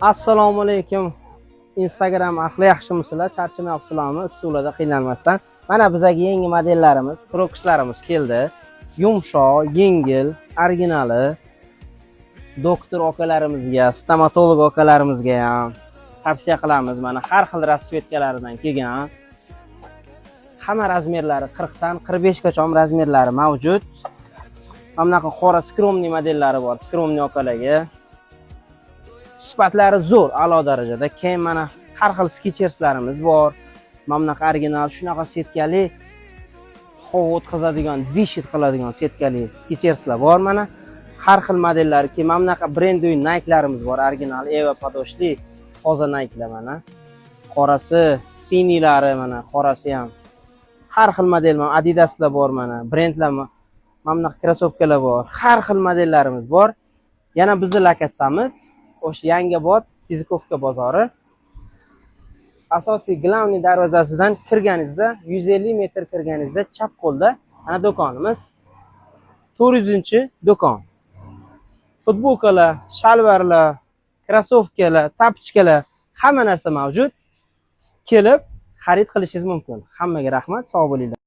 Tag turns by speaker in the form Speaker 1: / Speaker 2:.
Speaker 1: Assalomu alaykum, Instagram ahli, yaxshimisizlar? Charchamayapsizlarmi issiqlarda qiynalmasdan? Mana bizaga yangi modellarimiz, krokslarimiz keldi. Yumshoq, yengil, originali. Doktor akalarimizga, stomatolog akalarimizga ham tavsiya qilamiz. Mana, har xil расцветка laridan kelgan. Hamma размер lari, 40 dan 45 gacha размер lari mavjud. Mana bunaqa qora скромный modellari bor, скромный akalarga. Sifatlari zo'r, a'lo darajada. Keyin mana har xil Skecherslarimiz bor. Mana bunaqa original, shunaqa setkali, havo o'tkazadigan, дышит qiladigan setkali Skecherslar bor mana. Har xil modellari. Keyin mana bunaqa брендовый Nike'larimiz bor, original EVA подошва li toza Nike'lar mana. Qorasi, синий lari mana, qorasi ham. Har xil model, mana Adidaslar bor mana, brendlar, mana bunaqa krossovkalar bor. Har xil modellarimiz bor. Yana bizni lokatsiyamiz o'sha Yangiobod, Sizikovka bozori. Asosiy, главный darvozasidan kirganingizda, 150 metr kirganingizda chap qo'lda ana do'konimiz. 400-do'kon. Futbolkalar, shalvarlar, krossovkalar, тапочка lar, hamma narsa mavjud. Kelib xarid qilishingiz mumkin. Hammaga rahmat, sog' bo'linglar.